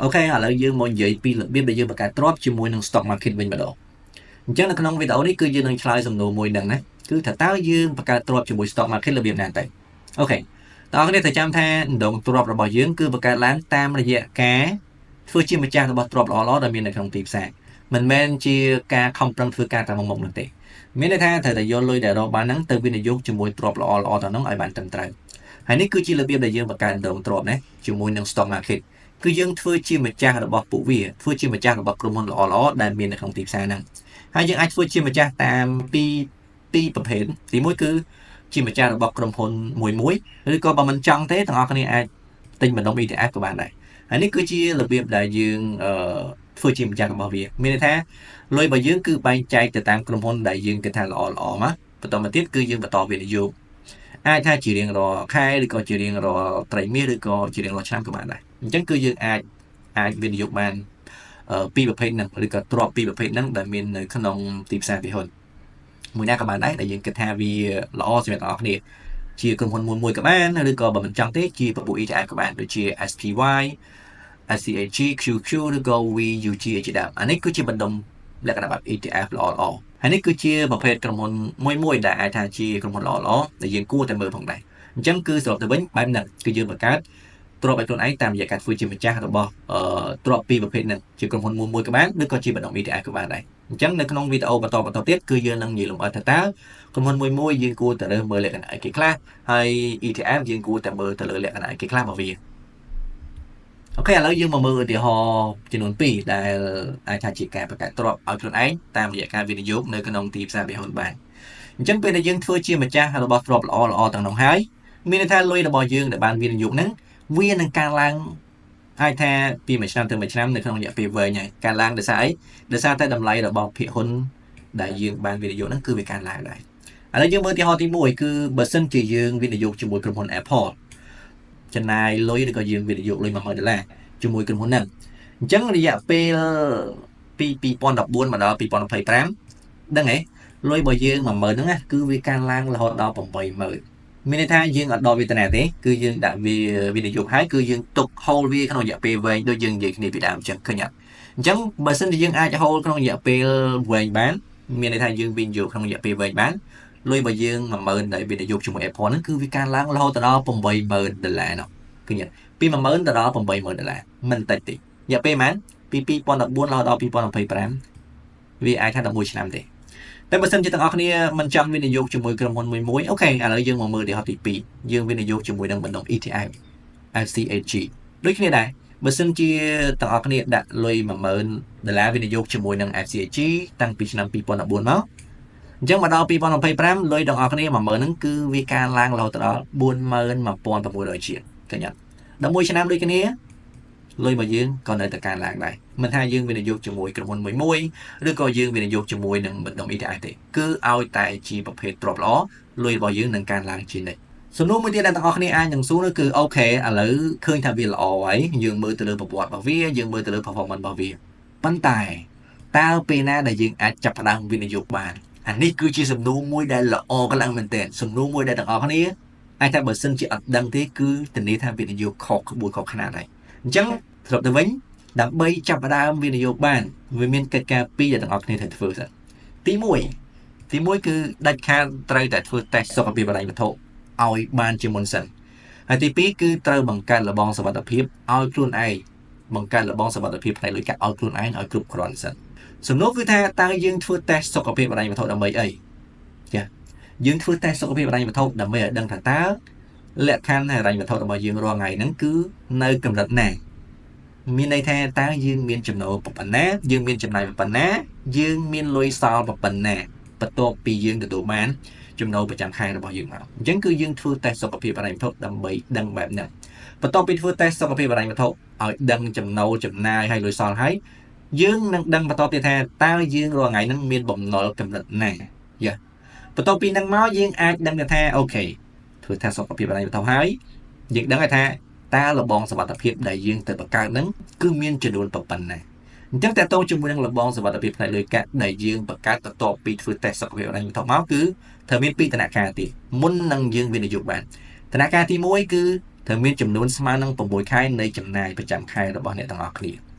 OK ឥឡូវយើងមកនិយាយពីរបៀបដែលយើងបង្កើតទ្រព្យជាមួយនឹង stock market វិញម្ដងអញ្ចឹងនៅក្នុងវីដេអូនេះគឺយើងនឹងឆ្លើយសំណួរមួយហ្នឹងណាគឺថាតើយើងបង្កើតទ្រព្យជាមួយ stock market របៀបណាទៅ OK តើអ្នកត្រូវចាំថាដងទ្រព្យរបស់យើងគឺបង្កើតឡើងតាមរយៈការធ្វើជាម្ចាស់របស់ទ្រព្យល្អៗដែលមាននៅក្នុងទីផ្សារមិនមែនជាការខំប្រឹងធ្វើការតាមមុខនោះទេមានន័យថាត្រូវតែយកលុយដែលរកបានហ្នឹងទៅវិនិយោគជាមួយទ្រព្យល្អៗទាំងនោះឲ្យបានត្រឹមត្រូវហើយនេះគឺជារបៀបដែលយើងបង្កើតដងទ្រព្យណាជាមួយនឹង stock market គឺយើងធ្វើជាម្ចាស់របស់ពួកវាធ្វើជាម្ចាស់របស់ក្រុមហ៊ុនល្អៗដែលមាននៅក្នុងទីផ្សារហ្នឹងហើយយើងអាចធ្វើជាម្ចាស់តាមពីរប្រភេទទីមួយគឺជាម្ចាស់របស់ក្រុមហ៊ុនមួយមួយឬក៏បើមិនចង់ទេទាំងអស់គ្នាអាចទិញបណ្ដុំ ETF ក៏បានដែរហើយនេះគឺជារបៀបដែលយើងអឺធ្វើជាម្ចាស់របស់វាមានន័យថាលុយរបស់យើងគឺបែងចែកទៅតាមក្រុមហ៊ុនដែលយើងគិតថាល្អល្អមកបន្តមកទៀតគឺយើងបន្តវិនិយោគអាចថាជារៀងរាល់ខែឬក៏ជារៀងរាល់ត្រីមាសឬក៏ជារៀងរាល់ឆ្នាំក៏បានដែរអញ្ចឹងគឺយើងអាចវិនិយោគបានពីរប្រភេទហ្នឹងឬក៏ទ្រព្យពីរប្រភេទហ្នឹងដែលមាននៅក្នុងទីផ្សារភាគហ៊ុនមួយណាក៏បានដែរដែលយើងគិតថាវាល្អសម្រាប់អ្នកនរគ្នាជាក្រុមហ៊ុនមួយមួយក៏បានឬក៏បើមិនចង់ទេជាពពួក ETF ក៏បានដូចជា SPY SCHG QQ ឬក៏ VUG ជាដើមអានេះគឺជាបណ្ដុំលក្ខណៈបែប ETF ល្អល្អហើយនេះគឺជាប្រភេទក្រុមហ៊ុនមួយមួយដែលអាចថាជាក្រុមហ៊ុនល្អល្អដែលយើងគួរតែមើលផងដែរអញ្ចឹងគឺសរុបទៅវិញបែបហ្នឹងគឺយើងបង្កើតទ្រព្យឲ្យខ្លួនឯងតាមរយៈការធ្វើជាម្ចាស់របស់ទ្រព្យពីរប្រភេទហ្នឹងជាក្រុមហ៊ុនមួយមួយក៏បានឬក៏ជាបណ្ដុំ ETF ក៏បានដែរអញ្ចឹងនៅក្នុងវីដេអូបន្តបន្តទៀតគឺយើងនឹងនិយាយលម្អិតថាតើក្រុមហ៊ុនមួយមួយយើងគួរតែរើសមើលលក្ខណៈអីគេខ្លះហើយ ETF យើងគួរតែមើលទៅលើលក្ខណៈអីគេខ្លះរបស់វា OK ឥឡូវយើងមកមើលឧទាហរណ៍ចំនួន2ដែលអាចថាជាការបង្កើតទ្រព្យឲ្យខ្លួនឯងតាមរយៈការវិនិយោគនៅក្នុងទីផ្សារភាគហ៊ុនបានអញ្ចឹងពេលដែលយើងធ្វើជាម្ចាស់របស់ទ្រព្យល្អល្អទាំងនោះហើយមានន័យថាលុយរបស់យើងដែលបានវិនិយោគហ្នឹងវានឹងកើនឡើងអាចថាពីមួយឆ្នាំទៅមួយឆ្នាំនៅក្នុងរយៈពេលវែងហើយកើនឡើងដោយសារអីដោយសារតែតម្លៃរបស់ភាគហ៊ុនដែលយើងបានវិនិយោគហ្នឹងគឺវាកើនឡើងដែរឥឡូវយើងមើលឧទាហរណ៍ទី1គឺបើសិនជាយើងវិនិយោគជាមួយក្រុមហ៊ុន Apple ចំណាយលុយឬក៏យើងវិនិយោគលុយ10000ដុល្លារជាមួយក្រុមហ៊ុនហ្នឹងអញ្ចឹងរយៈពេលពី2014មកដល់2025ដឹងហ៎លុយរបស់យើង10000ហ្នឹងណាគឺវាកើនឡើងរហូតដល់80000មានន័យថាយើងអត់ដល់វេទនាទេគឺយើងដាក់វាវិនិយោគហើយគឺយើងទុក hold វាក្នុងរយៈពេលវែងដូចយើងនិយាយគ្នាពីដើមអញ្ចឹងឃើញអត់អញ្ចឹងបើសិនជាយើងអាច hold ក្នុងរយៈពេលវែងបានមានន័យថាយើងវិនិយោគក្នុងរយៈពេលវែងបានលុយរបស់យើង10000ដែលវិនិយោគជាមួយ Apple ហ្នឹងគឺវាកើនឡើងរហូតដល់80000ដុល្លារនោះឃើញពី10000ទៅដល់80000ដុល្លារមិនតិចទេរយៈពេលប៉ុន្មានពី2014រហូតដល់2025វាអាចថា11ឆ្នាំទេតែបើសិនជាទាំងអស់គ្នាមិនចង់វិនិយោគជាមួយក្រុមហ៊ុនមួយមួយ OK ឥឡូវយើងមកមើលឧទាហរណ៍ទី2យើងវិនិយោគជាមួយនឹងបណ្ដុំ ETF SCHG ដូចគ្នាដែរបើសិនជាទាំងអស់គ្នាដាក់លុយ10000ដុល្លារវិនិយោគជាមួយនឹង SCHG តាំងពីឆ្នាំ2014មកអញ្ចឹងមកដល់2025លុយទាំងអស់គ្នា10000ហ្នឹងគឺវាកើនឡើងរហូតដល់41600ជាងឃើញអត់11ឆ្នាំដូចគ្នាលុយរបស់យើងក៏នៅតែកើនឡើងដែរមិនថាយើងវិនិយោគជាមួយក្រុមហ៊ុនមួយមួយឬក៏យើងវិនិយោគជាមួយនឹងបណ្ដុំ ETF ទេគឺឲ្យតែជាប្រភេទទ្រព្យល្អលុយរបស់យើងនឹងកើនឡើងជានិច្ចសំណួរមួយទៀតដែលទាំងអស់គ្នាអាចនឹងសួរនោះគឺ OK ឥឡូវឃើញថាវាល្អហើយយើងមើលទៅលើប្រវត្តិរបស់វាយើងមើលទៅលើ performance របស់វាប៉ុន្តែតើពេលណាដែលយើងអាចចាប់ផ្ដើមវិនិយោគបានអានេះគឺជាសំណួរមួយដែលល្អខ្លាំងមែនទែនសំណួរមួយដែលទាំងអស់គ្នាអាចថាបើសិនជាអត់ដឹងទេគឺធានាថាវិនិយោគខុសក្បួនខុសខ្នាតហើយអញ្ចឹងសរុបទៅវិញដើម្បីចាប់ផ្ដើមវិនិយោគបានវាមានកិច្ចការពីរដែលទាំងអស់គ្នាត្រូវធ្វើសិនទី1ទី1គឺដាច់ខាតត្រូវតែធ្វើតេស្តសុខភាពហិរញ្ញវត្ថុឲ្យបានជាមុនសិនហើយទី2គឺត្រូវបង្កើតរបងសុវត្ថិភាពឲ្យខ្លួនឯងបង្កើតរបងសុវត្ថិភាពផ្នែកលុយកាក់ឲ្យខ្លួនឯងឲ្យគ្រប់គ្រាន់សិនសំណួរគឺថាតើយើងធ្វើតេស្តសុខភាពហិរញ្ញវត្ថុដើម្បីអីចាយើងធ្វើតេស្តសុខភាពហិរញ្ញវត្ថុដើម្បីឲ្យដឹងថាតើលក្ខខណ្ឌហិរញ្ញវត្ថុរបស់យើងរាល់ថ្ងៃហ្នឹងគឺនៅកម្រិតណាមានន័យថាតើយើងមានចំណូលប៉ុណ្ណាយើងមានចំណាយប៉ុណ្ណាយើងមានលុយសល់ប៉ុណ្ណាបន្ទាប់ពីយើងទទួលបានចំណូលប្រចាំខែរបស់យើងមកអញ្ចឹងគឺយើងធ្វើតេស្តសុខភាពហិរញ្ញវត្ថុដើម្បីដឹងបែបហ្នឹងបន្ទាប់ពីធ្វើតេស្តសុខភាពហិរញ្ញវត្ថុឲ្យដឹងចំណូលចំណាយហើយលុយសល់ហើយយើងនឹងដឹងបន្តទៀតថាតើយើងរាល់ថ្ងៃហ្នឹងមានបំណុលកម្រិតណាយ៉ាបន្ទាប់ពីហ្នឹងមកយើងអាចដឹងថា OK ធ្វើតេស្តសុខភាពហិរញ្ញវត្ថុហើយយើងដឹងថាតើរបងសុវត្ថិភាពដែលយើងទៅបង្កើតហ្នឹងគឺមានចំនួនប៉ុណ្ណាអញ្ចឹងតើតោជាមួយនឹងរបងសុវត្ថិភាពផ្នែកលុយកាក់ដែលយើងបង្កើតបន្ទាប់ពីធ្វើតេស្តសុខភាពហិរញ្ញវត្ថុមកគឺត្រូវមានពីរដំណាក់កាលទៀតមុននឹងយើងវិនិយោគបានដំណាក់កាលទី1គឺ ត្រូវមានចំនួនស្មើនឹង6ខែនៃចំណាយប្រចាំខែរបស់អ្នកទាំងអស់គ្នា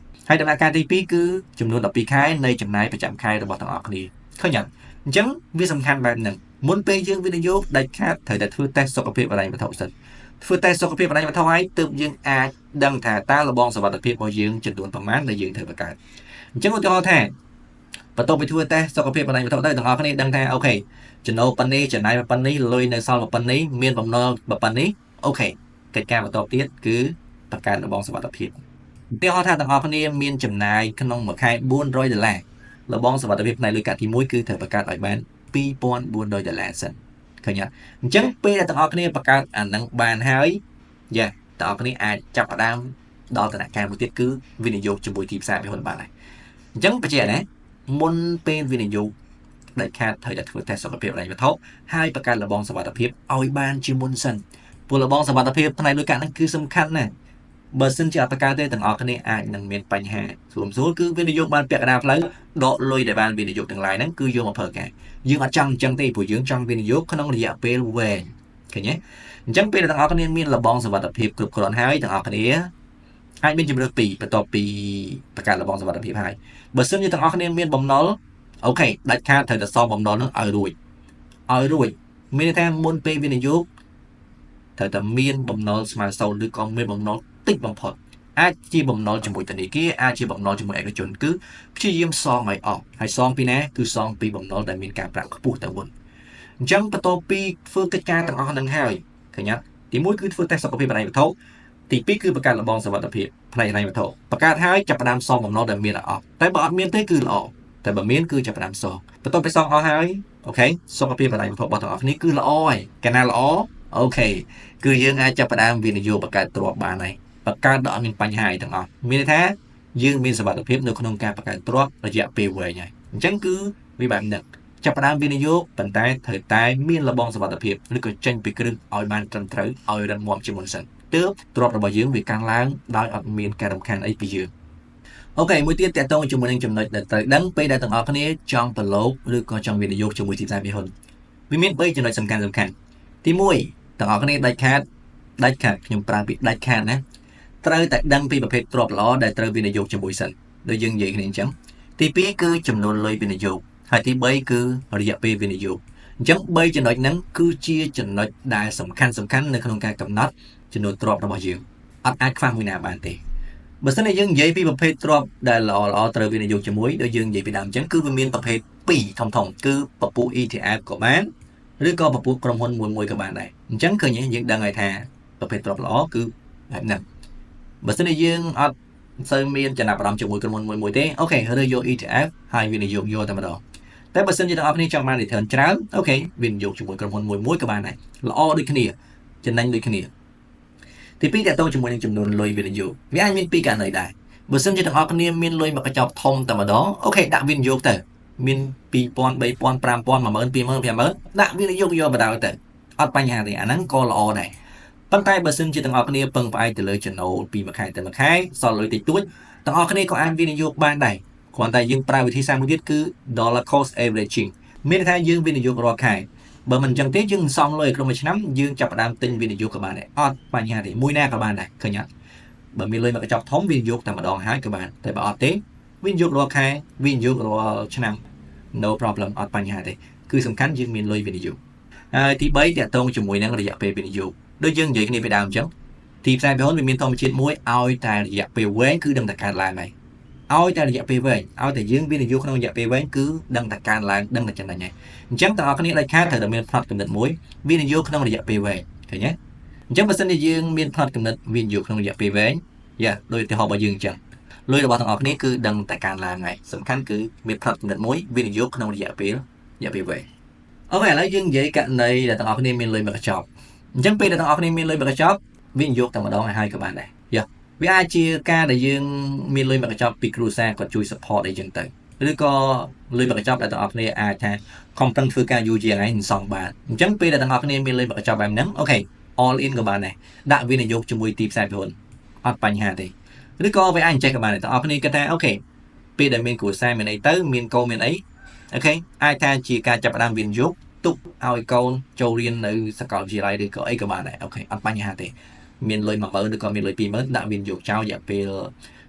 ហើយដំណាក់កាលទី2គឺចំនួន12ខែនៃចំណាយប្រចាំខែរបស់ទាំងអស់គ្នាឃើញអត់អញ្ចឹងវាសំខាន់បែបហ្នឹងមុនពេលយើងវិនិយោគដាច់ខាតត្រូវតែធ្វើតេស្តសុខភាពហិរញ្ញវត្ថុសិនធ្វើតេស្តសុខភាពហិរញ្ញវត្ថុហើយទើបយើងអាចដឹងថាតើលបងសុវត្ថិភាពរបស់យើងចំនួនប្រមាណដែលយើងត្រូវបង្កើតអញ្ចឹងឧទាហរណ៍ថាបន្ទាប់ពីធ្វើតេស្តសុខភាពហិរញ្ញវត្ថុទៅទាំងអស់គ្នាដឹងថា OK ចំណូលប៉ុណ្នេះចំណាយប៉ុណ្នេះលុយនៅសល់ប៉ុណ្នេះមានបំណុលប៉ុណ្នេះ OK កិច្ចការបន្តទៀតគឺបង្កើតរបងសុវត្ថិភាពឧទាហរណ៍ថាទាំងអស់គ្នាមានចំណាយក្នុងមួយខែ400ដុល្លាររបងសុវត្ថិភាពផ្នែកលុយកាក់ទី1គឺត្រូវបង្កើតឲ្យបាន2400ដុល្លារសិនឃើញអត់អញ្ចឹងពេលដែលទាំងអស់គ្នាបង្កើតអានឹងបានហើយយ៉ាទាំងអស់គ្នាអាចចាប់ផ្ដើមដល់ដំណាក់កាលមួយទៀតគឺវិនិយោគជាមួយទីផ្សារភាគហ៊ុនបានហើយអញ្ចឹងបញ្ជាក់ណាមុនពេលវិនិយោគដាច់ខាតត្រូវតែធ្វើតេស្តសុខភាពហិរញ្ញវត្ថុហើយបង្កើតរបងសុវត្ថិភាពឲ្យបានជាមុនសិនព្រោះរបងសុវត្ថិភាពផ្នែកលុយកាក់ហ្នឹងគឺសំខាន់ណាស់បើសិនជាអត់បង្កើតទេទាំងអស់គ្នាអាចនឹងមានបញ្ហាស្រួលស្រួលគឺវិនិយោគបានពាក់កណ្ដាលផ្លូវដកលុយដែលបានវិនិយោគទាំងឡាយហ្នឹងគឺយកមកប្រើការយើងអត់ចង់អញ្ចឹងទេព្រោះយើងចង់វិនិយោគក្នុងរយៈពេលវែងឃើញទេអញ្ចឹងពេលទាំងអស់គ្នាមានរបងសុវត្ថិភាពគ្រប់គ្រាន់ហើយទាំងអស់គ្នាអាចមានជម្រើសពីរបន្ទាប់ពីបង្កើតរបងសុវត្ថិភាពហើយបើសិនជាទាំងអស់គ្នាមានបំណុល OK ដាច់ខាតត្រូវតែសងបំណុលហ្នឹងឲ្យរួចឲ្យរួចមានន័យថាមុនពេលវិនិយោគត្រូវតែមានបំណុលស្មើសូន្យឬក៏មានបំណុលតិចបំផុតអាចជាបំណុលជាមួយធនាគារអាចជាបំណុលជាមួយឯកជនគឺព្យាយាមសងឲ្យអស់ហើយសងពីណាគឺសងពីបំណុលដែលមានការប្រាក់ខ្ពស់ទៅមុនអញ្ចឹងបន្ទាប់ពីធ្វើកិច្ចការទាំងអស់ហ្នឹងហើយឃើញអត់ទី1គឺធ្វើតេស្តសុខភាពហិរញ្ញវត្ថុទី2គឺបង្កើតរបងសុវត្ថិភាពផ្នែកហិរញ្ញវត្ថុបង្កើតហើយចាប់ផ្ដើមសងបំណុលដែលមានឲ្យអស់តែបើអត់មានទេគឺល្អតែបើមានគឺចាប់ផ្ដើមសងបន្ទាប់ពីសងអស់ហើយ OK សុខភាពហិរញ្ញវត្ថុរបស់ទាំងអស់គ្នាគឺល្អហើយកាលណាល្អ OK គឺយើងអាចចាប់ផ្ដើមវិនិយោគបង្កើតទ្រព្យបានហើយបង្កើតដោយអត់មានបញ្ហាអីទាំងអស់មានន័យថាយើងមានសុវត្ថិភាពនៅក្នុងការបង្កើតទ្រព្យរយៈពេលវែងហើយអញ្ចឹងគឺវាបែបហ្នឹងចាប់ផ្ដើមវិនិយោគប៉ុន្តែត្រូវតែមានរបងសុវត្ថិភាពឬក៏ចេញពីគ្រឹះឲ្យបានត្រឹមត្រូវឲ្យរឹងមាំជាមុនសិនទើបទ្រព្យរបស់យើងវាកើនឡើងដោយអត់មានការរំខានអីពីយើង OK មួយទៀតតកតងជាមួយនឹងចំណុចដែលត្រូវដឹងពេលដែលទាំងអស់គ្នាចង់ប្រឡូកឬក៏ចង់វិនិយោគជាមួយទីផ្សារភាគហ៊ុនវាមាន3ចំណុចសំខាន់សំខាន់ទី1ទាំងអស់គ្នាដាច់ខាតដាច់ខាតខ្ញុំប្រើពាក្យដាច់ខាតណាត្រូវតែដឹងពីប្រភេទទ្រព្យល្អដែលត្រូវវិនិយោគជាមួយសិនដូចយើងនិយាយគ្នាអញ្ចឹងទី2គឺចំនួនលុយវិនិយោគហើយទី3គឺរយៈពេលវិនិយោគអញ្ចឹង3ចំណុចហ្នឹងគឺជាចំណុចដែលសំខាន់សំខាន់នៅក្នុងការកំណត់ចំនួនទ្រព្យរបស់យើងអត់អាចខ្វះមួយណាបានទេបើសិនជាយើងនិយាយពីប្រភេទទ្រព្យដែលល្អល្អត្រូវវិនិយោគជាមួយដូចយើងនិយាយពីដើមអញ្ចឹងគឺវាមានប្រភេទ2ធំធំគឺពពួក ETF ក៏បានឬក៏ពពួកក្រុមហ៊ុនមួយមួយក៏បានដែរអញ្ចឹងឃើញយើងដឹងហើយថាប្រភេទទ្រព្យល្អគឺបែបហ្នឹងបើសិនជាយើងអត់សូវមានចំណាប់អារម្មណ៍ជាមួយក្រុមហ៊ុនមួយមួយទេ OK ឬយក ETF ហើយវិនិយោគយកតែម្ដងតែបើសិនជាទាំងអស់គ្នាចង់បាន return ច្រើន OK វិនិយោគជាមួយក្រុមហ៊ុនមួយមួយក៏បានដែរល្អដូចគ្នាចំណេញដូចគ្នាទី2តកតងជាមួយនឹងចំនួនលុយវិនិយោគវាអាចមានពីរករណីដែរបើសិនជាទាំងអស់គ្នាមានលុយមកកញ្ចប់ធំតែម្ដង OK ដាក់វិនិយោគទៅមាន2000 3000 5000 10000 20000 50000ដាក់វិនិយោគយកបណ្ដោយទៅអត់បញ្ហាទេអាហ្នឹងក៏ល្អដែរប៉ុន្តែបើសិនជាទាំងអស់គ្នាពឹងផ្អែកទៅលើចំណូលពីមួយខែទៅមួយខែសល់លុយតិចតួចទាំងអស់គ្នាក៏អាចវិនិយោគបានដែរគ្រាន់តែយើងប្រើវិធីសាស្ត្រមួយទៀតគឺ dollar cost averaging មានន័យថាយើងវិនិយោគរាល់ខែបើមិនអញ្ចឹងទេយើងសំលុយក្នុងមួយឆ្នាំយើងចាប់ផ្ដើមទិញវិនិយោគក៏បានដែរអត់បញ្ហាទេមួយណាក៏បានដែរឃើញអត់បើមានលុយមកកញ្ចប់ធំវិនិយោគតែម្ដងហើយក៏បានតែបើអត់ទេវិនិយោគរាល់ខែវិនិយោគរាល់ឆ្នាំ no problem អត់បញ្ហាទេគឺសំខាន់យើងមានលុយវិនិយោគហើយទី3តកតងជាមួយនឹងរយៈពេលវិនិយោគដូចយើងនិយាយគ្នាពីដើមអញ្ចឹងទីផ្សារភាគហ៊ុនវាមានធម្មជាតិមួយឲ្យតែរយៈពេលវែងគឺដឹងតែកើតឡើងហើយឲ្យតែរយៈពេលវែងឲ្យតែយើងវិនិយោគក្នុងរយៈពេលវែងគឺដឹងតែកើនឡើងដឹងតែចំណេញហើយអញ្ចឹងទាំងអស់គ្នាដាច់ខាតត្រូវតែមានផ្នត់គំនិតមួយវិនិយោគក្នុងរយៈពេលវែងឃើញទេអញ្ចឹងបើសិនជាយើងមានផ្នត់គំនិតវិនិយោគក្នុងរយៈពេលវែងយ៉ាដោយឧទាហរណ៍របស់យើងអញ្ចឹងលុយរបស់ទាំងអស់គ្នាគឺដឹងតែកើនឡើងហើយសំខាន់គឺមានផ្នត់គំនិតមួយវិនិយោគក្នុងរយៈពេលវែង OK ឥឡូវយើងនិយាយករណីដែលទាំងអស់គ្នាមានលុយមកកញ្ចប់អញ្ចឹងពេលដែលទាំងអស់គ្នាមានលុយមកកញ្ចប់វិនិយោគតែម្ដងឲ្យហើយក៏បានដែរយ៉ាវាអាចជាការដែលយើងមានលុយមកកញ្ចប់ពីគ្រួសារគាត់ជួយ support អីចឹងទៅឬក៏លុយមកកញ្ចប់ដែលទាំងអស់គ្នាអាចថាខំប្រឹងធ្វើការយូរជាងឯងសងបានអញ្ចឹងពេលដែលទាំងអស់គ្នាមានលុយមកកញ្ចប់បែបហ្នឹង OK all in ក៏បានដែរដាក់វិនិយោគជាមួយទីផ្សារភាគហ៊ុនអត់បញ្ហាទេឬក៏វាអាចចេះក៏បានដែរទាំងអស់គ្នាគិតថា OK ពេលដែលមានគ្រួសារមានអីទៅមានកូនមានអី OK អាចថាជាការចាប់ផ្ដើមវិនិយោគទុកឲ្យកូនចូលរៀននៅសាកលវិទ្យាល័យឬក៏អីក៏បានដែរ OK អត់បញ្ហាទេអ មានលុយ10000ឬក៏មានលុយ20000ដាក់វិនិយោគចោលរយៈពេល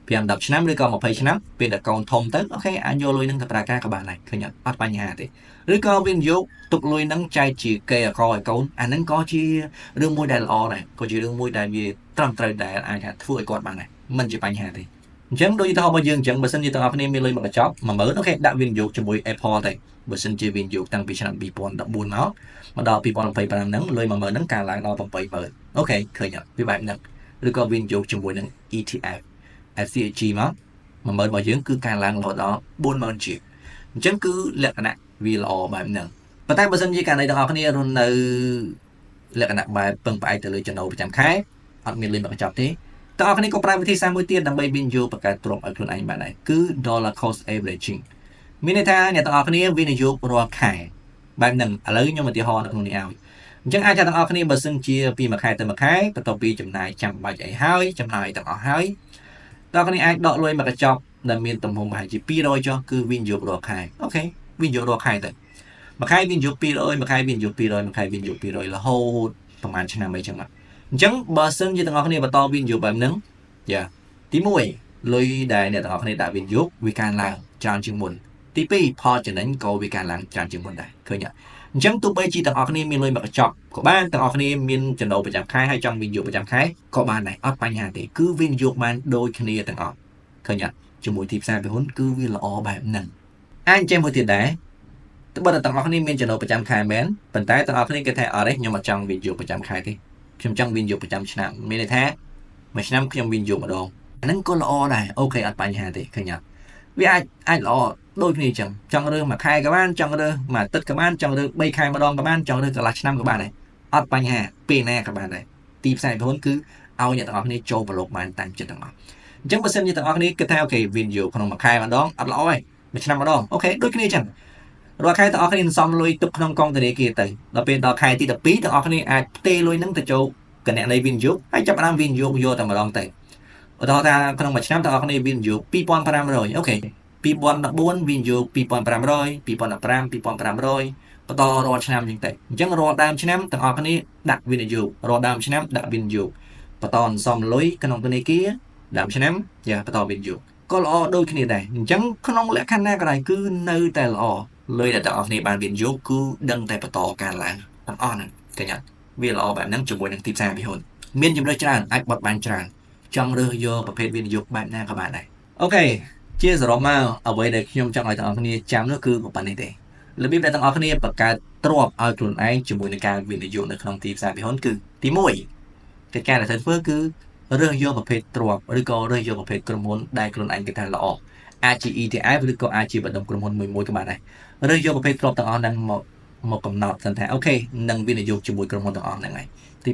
5 10ឆ្នាំឬក៏20ឆ្នាំពេលដែលកូនធំទៅ OK អាចយកលុយហ្នឹងទៅប្រើការក៏បានដែរឃើញអត់អត់បញ្ហាទេឬក៏វិនិយោគទុកលុយហ្នឹងចែកជាកេរអកឲ្យកូនអាហ្នឹងក៏ជារឿងមួយដែលល្អដែរក៏ជារឿងមួយដែលវាត្រឹមត្រូវដែលអាចថាធ្វើឲ្យគាត់បានដែរមិនជាបញ្ហាទេអញ្ចឹងដូចឧទាហរណ៍របស់យើងអញ្ចឹងបើសិនជាទាំងអស់គ្នាមានលុយមួយកញ្ចប់10000 OK ដាក់វិនិយោគជាមួយ Apple ទៅបើសិនជាវិនិយោគតាំងពីឆ្នាំ2014មកមកដល់2025ហ្នឹងលុយ10000ហ្នឹងកើនឡើងដល់80000 OK ឃើញអត់វាបែបហ្នឹងឬក៏វិនិយោគជាមួយនឹង ETF FCG មក10000របស់យើងគឺកើនឡើងរហូតដល់40000ជាងអញ្ចឹងគឺលក្ខណៈវាល្អបែបហ្នឹងប៉ុន្តែបើសិនជាករណីទាំងអស់គ្នារស់នៅលក្ខណៈបែបពឹងផ្អែកទៅលើចំណូលប្រចាំខែអត់មានលុយមកកញ្ចប់ទេតើអ្នកគ្នាក៏ប្រើវិធីសាស្ត្រមួយទៀតដើម្បីវិនិយោគបង្កើតទ្រព្យឲ្យខ្លួនឯងបានដែរគឺ dollar cost averaging មានន័យថាអ្នកទាំងអស់គ្នាវិនិយោគរាល់ខែបែបហ្នឹងឥឡូវខ្ញុំឧទាហរណ៍នៅក្នុងនេះឲ្យអញ្ចឹងអាចថាទាំងអស់គ្នាបើសិនជាពីមួយខែទៅមួយខែបន្ទាប់ពីចំណាយចាំបាច់អីហើយចំណាយទាំងអស់ហើយតើគ្នាអាចដកលុយមកកញ្ចប់ដែលមានទំហំប្រហែលជា200ចុះគឺវិនិយោគរាល់ខែ OK វិនិយោគរាល់ខែទៅមួយខែវិនិយោគ200មួយខែវិនិយោគ200មួយខែវិនិយោគ200រហូតប្រហែលឆ្នាំអីចឹងមកអញ្ចឹងបើសិនជាទាំងអស់គ្នាបន្តវិនិយោគបែបហ្នឹងយ៉ាទី1លុយដែលអ្នកទាំងអស់គ្នាដាក់វិនិយោគវាកើនឡើងច្រើនជាងមុនទី2ផលចំណេញក៏វាកើនឡើងច្រើនជាងមុនដែរឃើញអត់អញ្ចឹងទោះបីជាទាំងអស់គ្នាមានលុយមកកញ្ចប់ក៏បានទាំងអស់គ្នាមានចំណូលប្រចាំខែហើយចង់វិនិយោគប្រចាំខែក៏បានដែរអត់បញ្ហាទេគឺវិនិយោគបានដូចគ្នាទាំងអស់ឃើញអត់ជាមួយទីផ្សារភាគហ៊ុនគឺវាល្អបែបហ្នឹងអាចចេះមួយទៀតដែរត្បិតតែទាំងអស់គ្នាមានចំណូលប្រចាំខែមែនប៉ុន្តែទាំងអស់គ្នាគេថាអត់ទេខ្ញុំអត់ចង់វិនិយោគប្រចាំខែទេខ្ញុំចង់វិនិយោគប្រចាំឆ្នាំមានន័យថាមួយឆ្នាំខ្ញុំវិនិយោគម្ដងហ្នឹងក៏ល្អដែរ OK អត់បញ្ហាទេឃើញអត់វាអាចអាចល្អដូចគ្នាអញ្ចឹងចង់រើសមួយខែក៏បានចង់រើសមួយអាទិត្យក៏បានចង់រើស3ខែម្ដងក៏បានចង់រើសកន្លះឆ្នាំក៏បានដែរអត់បញ្ហាពេលណាក៏បានដែរទីផ្សារភាគហ៊ុនគឺឲ្យអ្នកទាំងអស់គ្នាចូលប្រឡូកបានតាមចិត្តទាំងអស់អញ្ចឹងបើសិនជាទាំងអស់គ្នាគិតថា OK វិនិយោគក្នុងមួយខែម្ដងអត់ល្អទេមួយឆ្នាំម្ដង OK ដូចគ្នាអញ្ចឹងរាល់ខែទាំងអស់គ្នាសន្សំលុយទុកក្នុងកងធនាគារទៅដល់ពេលដល់ខែទី12ទាំងអស់គ្នាអាចផ្ទេរលុយហ្នឹងទៅចូលគណនីវិនិយោគហើយចាប់ផ្ដើមវិនិយោគយកតែម្ដងទៅឧទាហរណ៍ថាក្នុងមួយឆ្នាំទាំងអស់គ្នាវិនិយោគ2500 OK 2014វិនិយោគ2500 2015 2500បន្តរាល់ឆ្នាំអញ្ចឹងទៅអញ្ចឹងរាល់ដើមឆ្នាំទាំងអស់គ្នាដាក់វិនិយោគរាល់ដើមឆ្នាំដាក់វិនិយោគបន្តអន្សំលុយក្នុងធនាគារដើមឆ្នាំយ៉ាបន្តវិនិយោគក៏ល្អដូចគ្នាដែរអញ្ចឹងក្នុងលក្ខខណ្ឌណាក៏ដោយគឺនៅតែល្អលុយដែលទាំងអស់គ្នាបានវិនិយោគគឺដឹងតែបន្តការឡើងទាំងអស់ហ្នឹងឃើញអត់វាល្អបែបហ្នឹងជាមួយនឹងទីផ្សារភាគហ៊ុនមានជម្រើសច្រើនអាចបត់បានច្រើនចង់រើសយកប្រភេទវិនិយោគបែបណាក៏បានដែរ OK ជាសរុបមកអ្វីដែលខ្ញុំចង់ឲ្យទាំងអស់គ្នាចាំនោះគឺប៉ុណ្ណេះទេរបៀបដែលទាំងអស់គ្នាបង្កើតទ្រព្យឲ្យខ្លួនឯងជាមួយនឹងការវិនិយោគនៅក្នុងទីផ្សារភាគហ៊ុនគឺទី1កិច្ចការដែលត្រូវធ្វើគឺរើសយកប្រភេទទ្រព្យឬក៏រើសយកប្រភេទក្រុមហ៊ុនដែលខ្លួនឯងគិតថាល្អអាចជា ETF ឬក៏អាចជាបណ្ដុំក្រុមហ៊ុនមួយមួយក៏បានដែររើសយកប្រភេទទ្រព្យទាំងអស់ហ្នឹងមកមកកំណត់សិនថា OK នឹងវិនិយោគជាមួយក្រុមហ៊ុនទាំងអស់ហ្នឹងហើយទី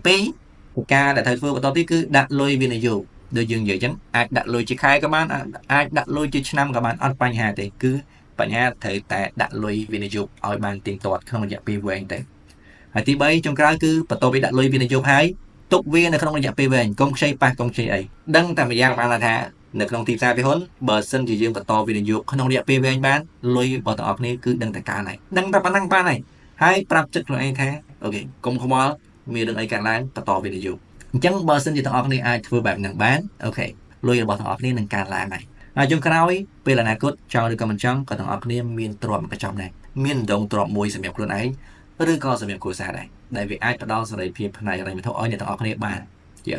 2ការដែលត្រូវធ្វើបន្តទៀតគឺដាក់លុយវិនិយោគដូចយើងនិយាយអញ្ចឹងអាចដាក់លុយជាខែក៏បានអាចដាក់លុយជាឆ្នាំក៏បានអត់បញ្ហាទេគឺបញ្ហាត្រូវតែដាក់លុយវិនិយោគឲ្យបានទៀងទាត់ក្នុងរយៈពេលវែងទៅហើយទី3ចុងក្រោយគឺបន្ទាប់ពីដាក់លុយវិនិយោគហើយទុកវានៅក្នុងរយៈពេលវែងកុំខ្ចីប៉ះកុំខ្ចីអីដឹងតែម្យ៉ាងបានថានៅក្នុងទីផ្សារភាគហ៊ុនបើសិនជាយើងបន្តវិនិយោគក្នុងរយៈពេលវែងបានលុយរបស់ទាំងអស់គ្នាគឺដឹងតែកើនហើយដឹងតែប៉ុណ្ណឹងបានហើយហើយប្រាប់ចិត្តខ្លួនឯងថា OK កុំខ្វល់មានរឿងអីកើតឡើងបន្តវិនិយោគអញ្ចឹងបើសិនជាទាំងអស់គ្នាអាចធ្វើបែបហ្នឹងបាន OK លុយរបស់ទាំងអស់គ្នានឹងកើនឡើងហើយហើយចុងក្រោយពេលអនាគតចង់ឬក៏មិនចង់ក៏ទាំងអស់គ្នាមានទ្រព្យមួយកញ្ចប់ដែរមានដងទ្រព្យមួយសម្រាប់ខ្លួនឯងឬក៏សម្រាប់គ្រួសារដែរដែលវាអាចផ្ដល់សេរីភាពផ្នែកហិរញ្ញវត្ថុឲ្យអ្នកទាំងអស់គ្នាបានជា